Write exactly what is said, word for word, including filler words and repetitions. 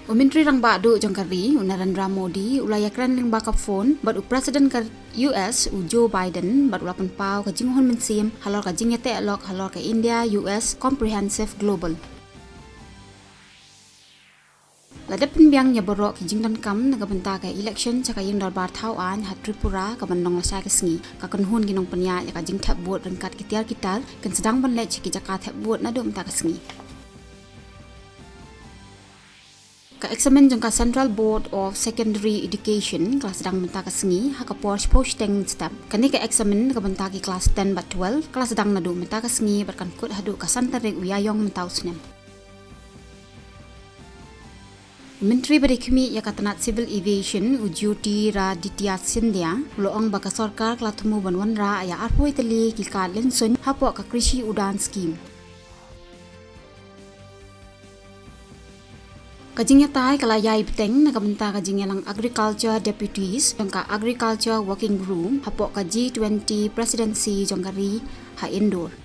U Myntri Rangbah Duh jong ka ri, u Narendra Modi, u la ïakren lyngba ka phone bad u President ka U S, u Joe Biden, bad u la pynpaw ka jinghun mynsiem halor ka jingïateh lok halor ka India U S Comprehensive Global. La dep pynbiang ïa baroh ki jingdonkam na ka bynta ka election sha ka ïing dorbar thaw aiñ ha Tripura kaban long lashai ka sngi. Ka kynhun ki nongpynïaid ïa ka jingthep vote ryngkat ki tiar ki tar kin sdang ban leit sha ki jaka thep vote naduh mynta ka sngi. Ka eksamin jong ka Central Board of Secondary Education ka la sdang mynta ka sngi ha ka por shiphew shiteng mynstep. Kane ka eksamin na ka bynta ki klas ten bad twelve ka la sdang naduh mynta ka sngi bad kan kut haduh ka san tarik u Ïaïong mynta u snem. U Myntri ba dei khmih ïa ka tnat Civil Aviation, u Jyotiraditya Scindia, u la ong ba ka sorkar ka la thmu ban wanrah ïa arphew tylli ki kad lynsuiñ hapoh ka Krishi Udan Scheme. Ka jingïatai ka la ïai bteng na ka bynta ka jingïalang Agriculture Deputies jong ka Agriculture Working Group hapoh ka G twenty Presidency jong ka ri ha Indore.